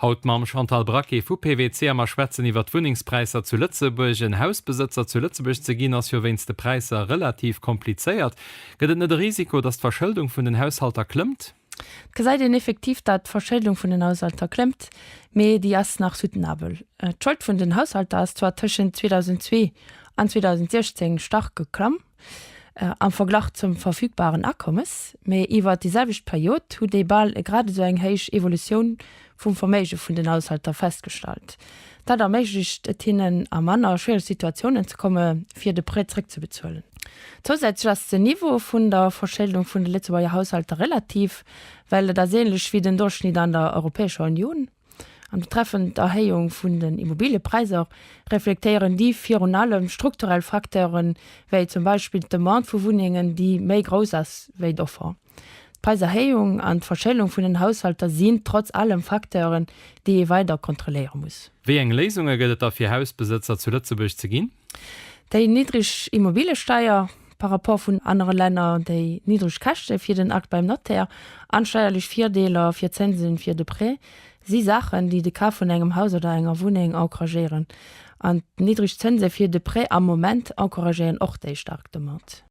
Haut mam Chantal Braquet vu PwC a mer schwätzen iwwer d'Wunnengspräisser zu Lëtzebuerg. En Hausbesëtzer zu Lëtzebuerg ze ginn ass jo wéinst de Präisser relativ komplizéiert. Gëtt et net e Risiko, datt d'Verschëldung vun den Haushalter klëmmt? Et gesäit een effektiv, datt d'Verschëldung vun den Haushalter klëmmt, mee déi ass nach soutenabel. D'Schold vun den Haushalter ass zwar tëschent 2002 an 2016 stark geklamm, am Verglach zum verfügbaren Akommes, mee iwwer déi selwecht Period huet ee bal grad esou eng héich Evolutioun vum Verméige vun den Haushalter festgestallt. Dat erméiglecht et hinnen, a manner schwiereg Situatiounen ze komme fir de Prêt zréckzebezuelen. Zousätzlech ass den Niveau vun der Verschëldung vun de Lëtzebuerger Haushalter relativ, well et ass änlech wéi den Duerchschnitt an der Europäescher Unioun. An betreffend d'Erhéijung vun den Immobiliëpräisser reflektéieren déi virun allem strukturell Facteuren, wéi zum Beispill d'Demande vu Wunnengen, déi méi grouss ass wéi d'Offer. D'Präiserhéijung an d'Verschëldung vun den Haushalter sinn trotz allem Facteuren, déi ee weider kontrolléiere muss. Wéi eng Léisunge gëtt et da fir Hausbesëtzer zu Lëtzebuerg ze ginn? Déi niddreg Immobiliesteier par rapport vun anere Länner, déi niddreg Käschte fir den Akt beim Notaire an steierlech Virdeeler fir Zënsen fir de Prêt si Saachen, déi de Kaf vun engem Haus oder enger Wunneng encouragéieren. An d'niddreg Zënse fir de Prêt am Moment encouragéieren och déi staark Demande.